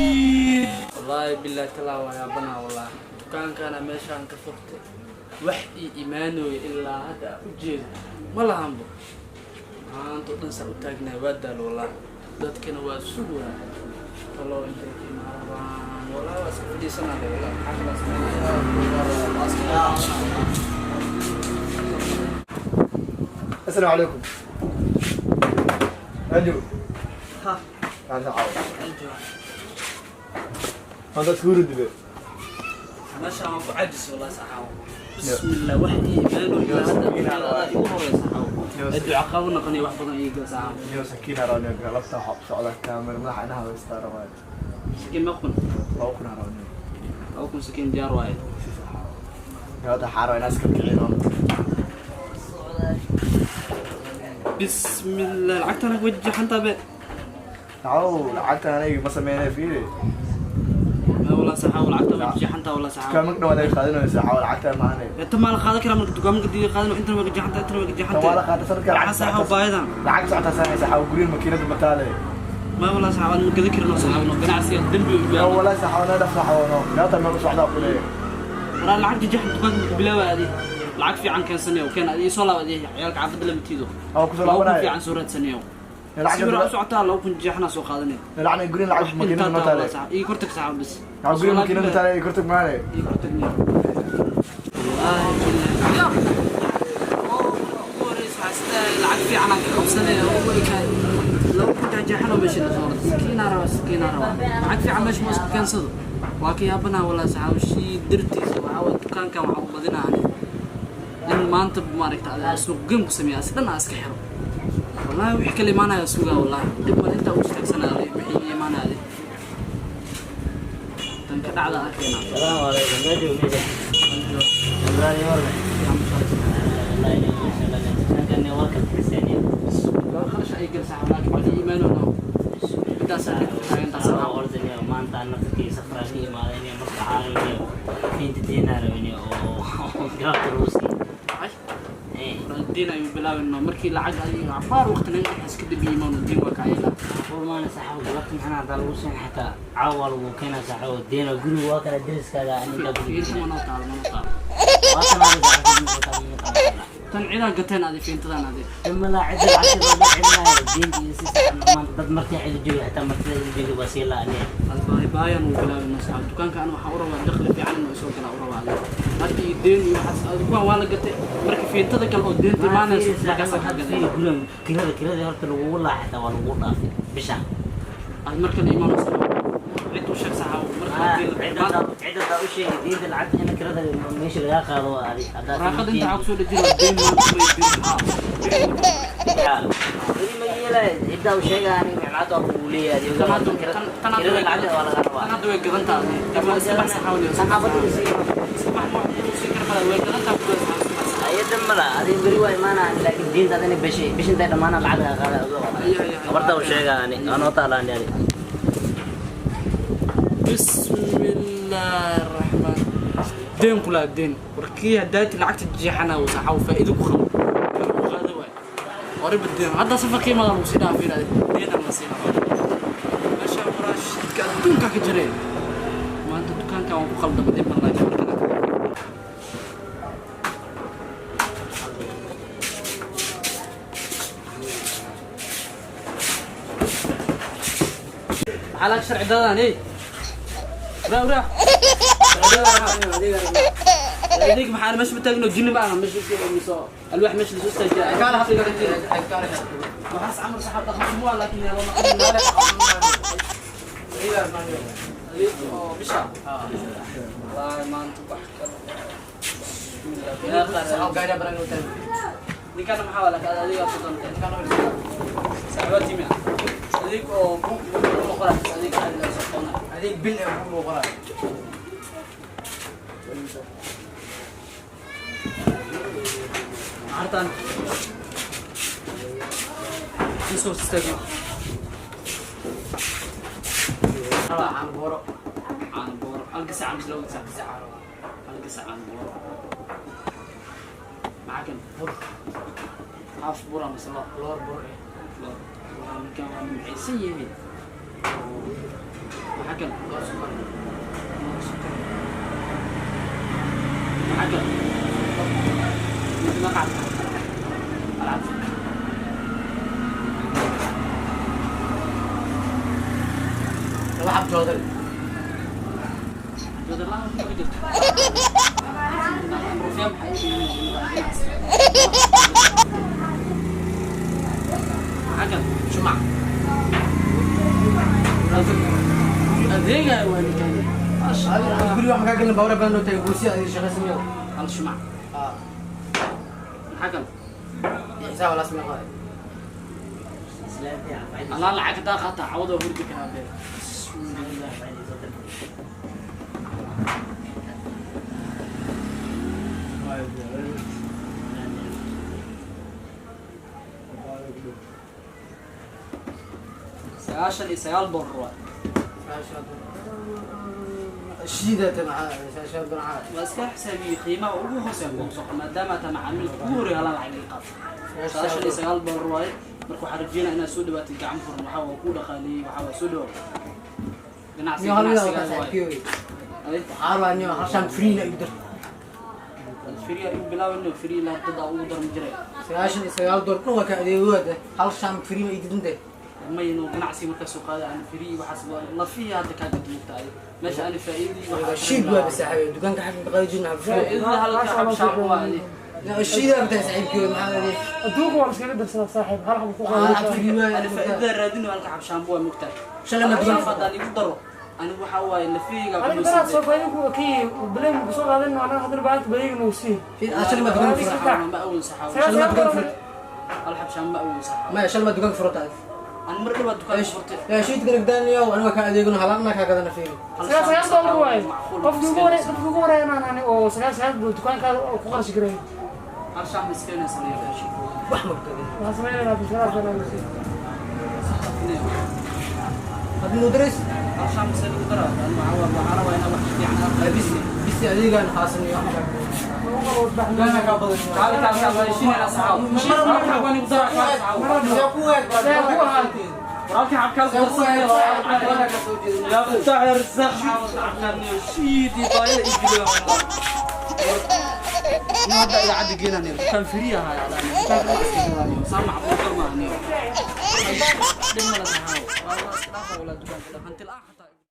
Wallaahi billahi talaa waa yaabanaa. Wallaahi dukaankana meeshaan ka furtay wax ii imaanooya ilaa hadda aan u jeedo ma lahanbo. Maanta o dhan saa u taagnahay, waa daalo wallaahi. Dadkana waa sugaya talo intay ka imaanabaan. Wallaahi waa iska fadhiisanaya. Wallaahi maxaa kala sameynaya? Waa iska laabanaya. السلام عليكم أجو. Ha. تعال تعال. هذا تورد به. Meeshaan waan ku cajis wallahi saxaawo. Bismillah, wax ii imaanoy ilaa hadda adaa igu horey saxaawo. Duca qabo noqonaya wax badan ii gal saxaawo. Niyo sakiina rawnio galabta waxaa u socdaa kaamir madaxa inaha haystaa rabaa. Sakiin meeq kun? 2000 rawnio. 2000 sakiin diyaar waaye. Si saxaawo galabta waxaa rabaa inaa iska kicino. Bismillah, lacagtana wajaxantaa be. Tacaw lacagta aniga ma sameynay, fiiri. Ma walaa saxaawo, lacagta wajaxantaa walaa saxaawo. Dukaamaka dhan waa laga qaadanaysa saxaawo, lacagta maanay. Inta maa la qaadan karaa marka dukaamaka diiga qaadano? Intana waa gajaxanta, intana waa Tan waa la gajaxanta. qaatay sanadka. Lacag saxaawo baahidan. Lacag socotaa sanaysa saxaawo, guryin makiinada mataale. Ma walaa saxaawo, ma gadan karin oo saxaawo no ganacsiga dembi u Yo yaalo. Walaa saxaawo na dhaf saxaawo no galabta meel u socdaa ku leeyahay. Waraa lacag jajaxan dukaanka ku bilaawa adi. Lacag fiican keensanayo, keen adi soo laab adi ciyaalka xaafadda lama tiido. Oo kusoo 2000 laabanaya. Fiican soo raadsanayo. Lacag sawir u socotaa, 2000 jajaxna soo qaadanay. Lacag guryin lacag makiinada mataale. Ii kortag saxaawo bas. Lacag guryin makiinada mataale kortag maane. Ii kortag niyo. Wallaahi billahi. Ya. Oo ugu horeysa waxaa isleeyahay lacag fiican aan ka qabsanaya oo u ekaay. 2000 jajaxan oo meesha la soo orday. Sakiinaa rabaa, sakiinaa rabaa. Lacag fiican meesha ma iska keensado. Waa ka yaabanaa walaa saxaawo shii dartiisa. Waxaa waye dukaankan waxaa u badinaa ani in maanta maaragta ada suuq geyn ku sameeya si dhan aan iska xiro. Wallaahi wixii kala imaanaya sugaa. Wallaahi dhib mal intaa u istaagsanaya wixii ii imaanaya adi. Tan ka dhacda arkayna. السلام عليكم، نجو ميجا إبراهيم ورد. الله ما شاء الله كان ورك الحسينية. Kharash ay gal saxaawo, laakiin wixii iimaanona midaasaa dhib ku taagan taas saxaawo. Ordani maanta aan naftirkii safraan ka imaadeen marka caalamiyo inta deena rabin oo galabta lagu siiyo. Ay. Eh. Diin ayuu bilaabino markii lacag adiga cabaar waqti naga dhexays kadib iimaano diin waa kacayla. Macquul maana saxaabo, galabta maxaa hadaa lagu siin xataa caawa lagu keenaa saxaabo deena guriga waa kala deriskaaga aniga guriga. Fiinta manoo taalo, manoo taalo. Waa kana saxaabo. Tan cidaa gateen adi fiintadan adi. Imala cidda lacagta loo celinayo diinta iyo si saxan maanta dad markii cidi joogi xataa martida cidi joogi waa sii la'aneen. Baay baayaan uu bilaabino saxaabo. Dukaanka ana waxaan u rabaa dakhli fiican inuu isoo galaa u rabaa adi. Hadda iyo deen iyo waxaas adi kuwan waa la gatay. Marka fiintada kale oo deenta imaanayso markaasaa ka gaday. Gurigan kirada horta lagugu laa xataa waa lagugu dhaafay bisha. Ad marka la imaano saxaabo cid u sheeg saxaabo marka cidda hadaa u sheegay diinta lacagta in kirada meesha lagaa qaado waa adi haddaa. Waraaqada inta waxaa kusoo dhejin waa deen maanta may deen haa. Weli ma yeelay ciddaa u sheegay aniga lacagta waa lagugu leeyahay adiga. Tan hadda kirada way lacagta waa laga tan rabaa. Hadda way gadantaa adi. Waa iska bax saxaabo niyo. Saxaafadda sii. Iska bax, ma wax sii kara way gadantaa ku saxaabo iska bax saxaabo. Ayada mala adiga beri waa imaanaa, laakiin diinta adina bishi bishintay dhammaana lacag laga qaada ogo. Ay, ay, ay. Habarta u sheega ani waa noo taalaani ani. بسم الله الرحمن دين كلها دين warkii hadaati lacagta jeexana wasaxaw faa'iido ku qabo kan uu qaado waay warib deen hadda safarkii madan uu sii dhaafin deena la sii rabaa meesha waraashidka adduunka ka jiray. Maanta dukaanka waan ku khaldamay, dib baan laakiin markana maxaa laga sharci dadan ey raa raa adeeg maxaa meesha ma taagno jinni ma aha meesha miso alwaax meesha lasoo istaajiya waxaas camal saxaab dhaqan xumo waa, laakiin yaa loo adeeg oo bisha wallaahi maanta wax kale. Ninkana maxaa waa laakiin adigaa ku dantay saxaabaa timi adeeg oo buug buug qoraa adeeg caadi la soo qoona. Adeeg bil ee ku muuqanaa. Hartan soo istaagiyo. Caano booro. Caano booro hal gasac mise laba gasac? Hal gasac aan buro. Maxaa kan? Bur. Haaf bura mise loor? Loor bur eh. Loor. Waa ninkan waa nimcaysan yahay. Maxaa kan? Loor sokor. Loor sokor. Maxaa kan? Mid maqac. Alcad. Laba xab joodari. Joodar la'aan ku jirto. Rufiya maxay u Maxaa kan? Shumac. Adeega waa ninkan. Maasha Allah. Guriga waxaan kaa gelin bawra badan oo tagay kursi adiga shaqaysan. Hal shumac. Ah. Maxaa kan? Xisaab walaas ma qaaday. Anaa lacag hadaa qaata cawada hurdi karaa bee. $99 waay. Shiida ta maxaa shaashaad maxaa? Waa iska xisaabiyey qiimaha ugu hooseeya kugu soo qor maadaama taa macaamiilka ugu horreeya halaan lacag ii qaato. $99 waaye. Marka waxaan rajeynaa inaad soo dhawaatid gacan furan. Waxaa waa kuu dhaqaaleeyey, waxaa waa soo dhawaad. Ganacsi Niyo hal mid ganacsigaa ah waaye. saaxiibkey. Ay, Waxaa rabaa niyo hal shan free na igu dar. Free igu bilaabino free la dad aa ugu darmi jiray. $99 dhan waa ka adeegooda. Hal shan free ma ii didintay. Mayno ganacsi markaa soo qaada aan free waxaas waa lafihii hadda kaa gad mugtahay. Meesha aan faa'iidii waxaa Shiid waa saaxiibey dukaanka xagga qaadi jirna hal free. Faa'iidada halka xabshaan waa. Shiida inta saaxiibkey maxaa adeeg. Adduunka waa la iskaga darsadaa saaxiib, hal xabo ku Hal qaado. free waa. Ani faa'iidada raadino halka xabshaan waa mugtahay. Shalay ma dukaan haddaan igu daro anigu waxaa waaye lafihiyga Aniga daraad soo faa'iido kuwa kii bileen ku soo qaadan anaga hadda baanta badeega nagu sii. Shalay ma dukaan furata. Ma awood saxaawo. Sagaal Shalay ma sagaal dukaan dollar. furata. Hal xabshaan ma awood saxaawo. Ma shalay ma dukaan furata. Ani mar dhawaad dukaan furtay. Ya shiid garab daaniyo aniga ka adeegno halana ka gadana fiiri. $99 waaye. Qofkii ugu horeey, qofkii ugu horeey inaan ani oo 99 buu dukaankaada oo ku qarash gareeyo. Hal shaam miskeenaysa Wax ma gadin. Waxaan sameynaynaa bisharaad baan nagu sii. Hadii noo dareys. Hal shaam miskeen ugu dara. Ani waxaa waa waxaa rabaa inaa wax fiican aad Bis bis adeegan haasan iyo wax. Lagu qabo baxna. Dukaanka ka badan. Kaali kaali kaali heshiinayna saxaawo. Halka waan igu dara kaali saxaawo. Yaa ku waag. See ku ahaatee. Walaalkii xabkaas darsanaya. يا فتاح يا رزاق شيدي بايا إجلو إنه هذا إذا عاد جينا نيو كان فري هاي على سامع بوكر ما نيو لما لا تهاو والله استلافة ولا دكان كده هنت الآخر.